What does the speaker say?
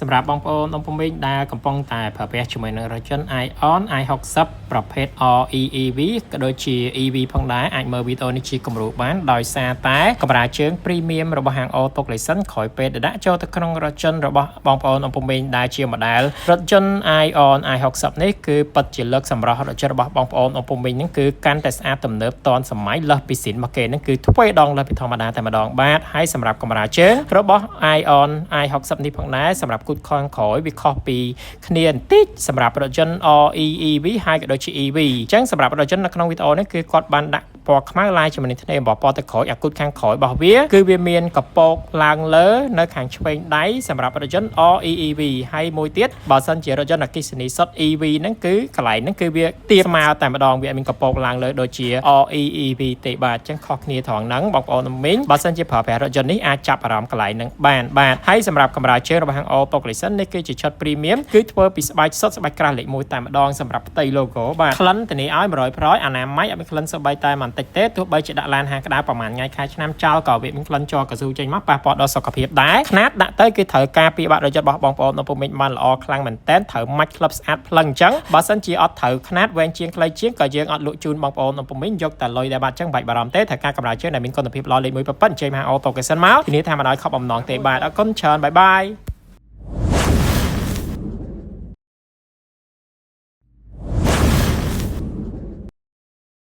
សម្រាប់បងប្អូនអ៊ំពូមីងដែលកំពុងតែប្រើប្រាស់ជាមួយនឹងរថយន្ត Aion i60 ប្រភេទ REEV ក៏ដូចជា EV ផងដែរអាចមើលវីដេអូនេះជាគំរូបានដោយសារតែកម្រាលជើង Premium របស់ហាង Auto Collection ក្រោយពេលដែលដាក់ចូលទៅក្នុងរថយន្តរបស់បងប្អូនអ៊ំពូមីងដែលជា model រថយន្ត Aion i60 នេះគឺពិតជាលើកសម្រស់រថយន្តរបស់បងប្អូនអ៊ំពូមីងហ្នឹងគឺកាន់តែស្អាតទំនើបទាន់សម័យលើសពីស៊ីនមកគេហ្នឹងគឺទ្វេដងលើសពីធម្មតាតែម្ដងបាទហើយសម្រាប់កម្រាលជើងរបស់ Aion i60 នេះផងដែរសម្រាប់គូទខាងក្រោយវាខុសពីគ្នាបន្តិចសម្រាប់រថយន្ត REEV ហើយក៏ដូចជា EV អញ្ចឹងសម្រាប់រថយន្តនៅក្នុងវីដេអូនេះគឺគាត់បានដាក់ពណ៌ខ្មៅឡាយជាមួយនឹងធ្នេរបស់ពណ៌ទឹកក្រោយអាគូទខាងក្រោយរបស់វាគឺវាមានកពកឡើងលើនៅខាងឆ្វេងដៃសម្រាប់រថយន្ត REEV ហើយមួយទៀតបើសិនជារថយន្តអគ្គិសនីសុទ្ធ EV ហ្នឹងគឺកន្លែងហ្នឹងគឺវាទាបស្មើតែម្ដងវាអត់មានកពកឡើងលើដូចជា REEV ទេបាទអញ្ចឹងខុសគ្នាត្រង់ហ្នឹងបងប្អូនមីងបើសិនជាប្រើប្រាស់រថយន្តនេះអាចចាប់អារម្មណ៍កន្លែងហ្នឹងបានបាទហើយសម្រាប់កម្រាលជើងរបស់ហាង Auto Collection នេះគឺជាឈុត Premium គឺធ្វើពីស្បែកសុទ្ធស្បែកក្រាស់លេខ1តែម្ដងសម្រាប់ផ្ទៃ logo បាទក្លិនធានាឲ្យ100%អនាម័យអត់មានក្លិនសូម្បីតែបន្តិចទេទោះបីជាដាក់ឡានហាក្តៅប្រហែលថ្ងៃខែឆ្នាំចោលក៏វាមានក្លិនជ័រកស៊ូចេញមកប៉ះពាល់ដល់សុខភាពដែរខ្នាតដាក់ទៅគឺត្រូវការពីបាក់រថយន្តរបស់បងប្អូននៅពុំមិញបានល្អខ្លាំងមែនតើត្រូវម៉ាច់ក្លឹបស្អាតភ្លឹងអញ្ចឹងបើសិនជាអត់ត្រូវខ្នាតវែងជាងខ្លីជាងក៏យើងអត់លក់ជូនបងប្អូននៅពុំមិញយកតែលុយដែរបាទអញ្ចឹងបាច់បារម្ភទេត្រូវការកម្រាលជើងដែលមានគុណភាពល្អលេខ1ប្រប៉ិនអញ្ជើញមក Auto Collection មកធានាថាមិនឲ្យខកបំណងទេបាទអរគុណច្រើន bye bye.